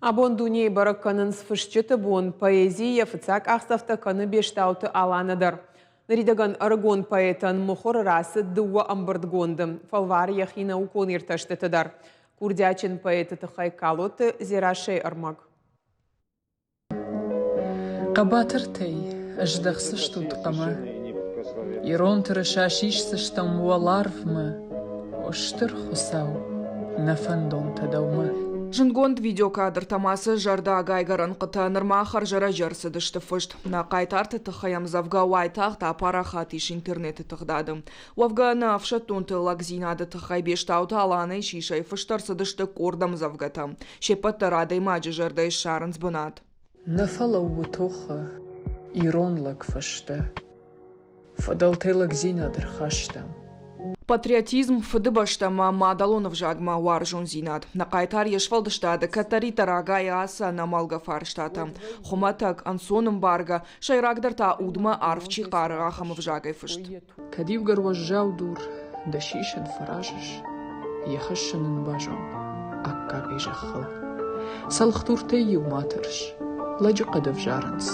Абон дунейы бӕрӕг кӕнынц Фысджыты бон. Поэзийы йӕ фыццаг къахдзӕфтӕ кӕны Бестауты Аланӕ дӕр. Ныридӕгӕн ӕрыгон поэтӕн мыхуыры рацыд дыууӕ ӕмбырдгонды. Фӕлвары йӕхи наукон иртӕстыты дӕр. Курдиатджын поэты тыххӕй Калоты Дзерассӕйы ӕрмӕг. Хъӕбатыртӕй ӕздӕхдзыстут хъӕмӕ, Ирон тырыса сисдзыстӕм уӕларвмӕ, О Стыр Хуыцау, нӕ фӕндонтӕ дӕумӕ. Зындгонд видеокадртӕм ацы зӕрдӕагайгӕ рӕнхъытӕ нырма хӕрзӕрӕджы ӕрцыдысты фыст. Нӕ хъайтарты тыххӕй ӕмдзӕвгӕ уайтагъд апарахат ис интернеты тыгъдады. Уӕвгӕ, нӕ ӕфсӕддонты лӕгдзинады тыххӕй Бестауты Аланӕйы сисӕй фыст ӕрцыдысты къорд ӕмдзӕвгӕтӕ. Се ппӕт дӕр адӕймаджы зӕрдӕйы ссарынц бынат. Нӕ фӕлӕууы тохы ирон лӕг фӕстӕ. Фыдӕлтӕй лӕгдзинад ӕрхастам. Патриотизм, Фыдыбӕстӕмӕ, мадӕлон ӕвзагмӕ уарзондзинад. Нӕ хъайтар йе сфӕлдыстады кӕддӕриддӕр агайы ацы ӕнӕмӕлгӕ фарстатӕ. Хуымӕтӕг, ӕнцонӕмбаргӕ, сӕйрагдӕр та удмӕ арф чи хъары, ахӕм ӕвзагӕй фыст. Кӕд иугӕр уӕззау дур дӕ сисын фӕразыс, йӕ хӕссын ын базон аккагӕй зӕххыл. Цӕлхдуртӕй-иу ма тӕрс, лӕджыхъӕд ӕвзарынц.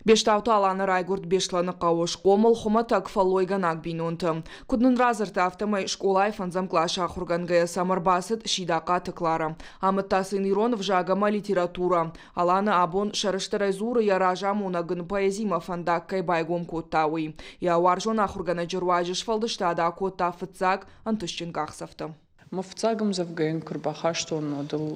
Бестауты Аланы райгуырд Беслӕны хъӕуы, схъомыл хуымӕтӕг фӕллойгӕнӕг бинонты. Куыд нын радзырдта, афтӕмӕй скъолайы фӕндзӕм къласы ахуыргӕнгӕйӕ сӕм ӕрбацыд Сидахъаты Клара. Амыдта сын ирон ӕвзаг ӕмӕ литературӕ. Алана абон сӕрыстырӕй дзуры, йӕ разамонӕг ын поэзимӕ фӕндаг кӕй байгом кодта, уый. Йӕ уарзон ахуыргӕнӕджы руаджы сфӕлдыстад акодта фыццаг ӕнтыстджын къахдзӕфтӕ. Мӕ фыццаг ӕмдзӕвгӕйӕн куы рбахастон, уӕд ыл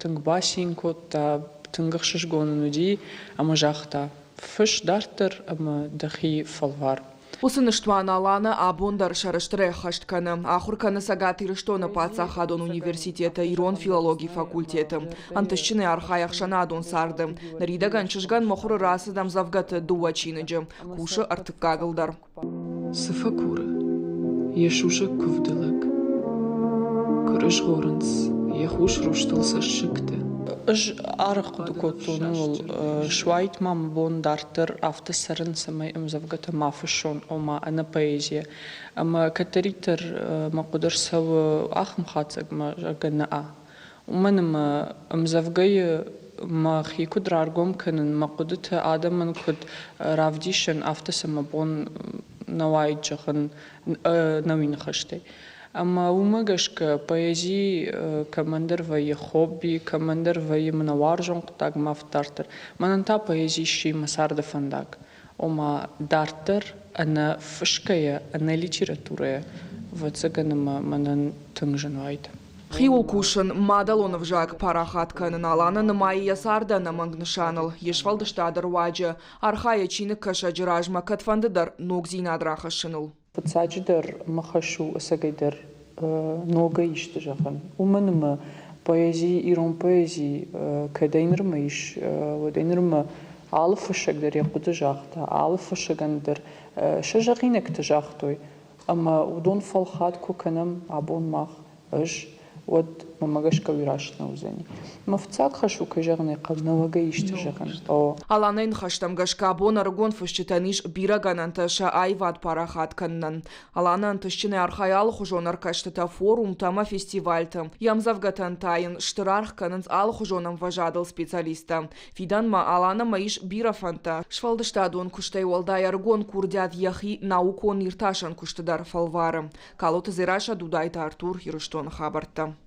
тынг бацин кодта, тынг ӕхсызгон ын уыди ӕмӕ загъта: фыс дарддӕр ӕмӕ дӕхи фӕлвар. Уыцы ныстуан Алана абон дӕр сӕрыстырӕй ӕххӕст кӕны. Ахуыр кӕны Цӕгат Ирыстоны паддзахадон университеты ирон филологийы факультеты. Ӕнтыстджынӕй архайы ӕхсӕнадон царды. Ныридӕгӕн чызгӕн мыхуыры рацыд ӕмдзӕвгӕты дыууӕ чиныджы. Кусы ӕртыккагыл дӕр. Цы фӕкуры йӕ сусӕг куывды лӕг? Куы рызгъорынц йӕ хус рустыл цӕссыгтӕ. Ӕз арӕх хъуыды кодтон ууыл, суаид ма мӕ бон дарддӕр афтӕ цӕрын, цӕмӕй ӕмдзӕвгӕтӕ ма фыссон, ома ӕнӕ поэзийӕ. Ӕмӕ кӕддӕриддӕр мӕ хъуыды ӕрцӕуы ахӕм хатдзӕгмӕ, зӕгъгӕ, нӕ. Уымӕн ӕмӕ ӕмдзӕвгӕйы мӕхи куыд раргом кӕнын, мӕ хъуыдытӕ адӕмӕн куыд равдисын, афтӕ сӕ мӕ бон нӕ уаид зӕгъын нӕуи ныхӕстӕй. Ӕмӕ уымӕ гӕсгӕ поэзи кӕмӕндӕр вӕййы хобби, кӕмӕндӕр вӕййы мӕнӕ уарзон хъуыддаг ӕмӕ афтӕ дарддӕр. Мӕнӕн та поэзи сси мӕ царды фӕндаг. Ома дарддӕр ӕнӕ фысгӕйӕ, ӕнӕ литературӕйӕ, ӕвӕццӕгӕн ӕмӕ мӕнӕн тынг зын уаид. Хиуыл кусын, мадӕлон ӕвзаг парахат кӕнын Алана нымайы йӕ царды ӕнӕмӕнг нысаныл. Йе сфӕлдыстады руаджы архайы чиныгкӕсӕджы размӕ кӕдфӕнды дӕр ногдзинад рахӕссыныл. Фыццаджыдӕр мӕ хӕс у ӕцӕгӕйдӕр ногӕй исты зӕгъын. Уымӕн ӕмӕ поэзи, ирон поэзи кӕдӕй нырмӕ ис, уӕдӕй нырмӕ алы фыссӕг дӕр йӕ хъуыды загъта, алы фыссӕгӕн дӕр сӕ зӕгъинӕгтӕ загътой. Ӕмӕ уыдон фӕлхат куы кӕнӕм абон мах, ӕз, уӕд мӕмӕ гӕсгӕ уый раст нӕ уыдзӕни. Мӕ фыццаг хӕс у, кӕй зӕгъын ӕй хъӕуы, нӕуӕгӕй исты зӕгъын. О. Аланӕйы ныхӕстӕм гӕсгӕ абон ӕрыгон фысджытӕн ис бирӕ гӕнӕнтӕ сӕ аивад парахат кӕнынӕн. Алана ӕнтыстджынӕй архайы алыхуызон ӕркастытӕ, форумтӕ ӕмӕ фестивальты. Йӕ ӕмдзӕвгӕтӕн та йын стыр аргъ кӕнынц алыхуызон ӕмвӕзадыл специалисттӕ. Фидӕнмӕ Аланӕмӕ ис бирӕ фӕндтӕ. Сфӕлдыстадон куыстӕй уӕлдай ӕрыгон курдиат йӕхи наукон-иртасӕн куысты дӕр фӕлвары. Калоты Дзерассӕ, Дудайты Артур, Ирыстоны хабӕрттӕ.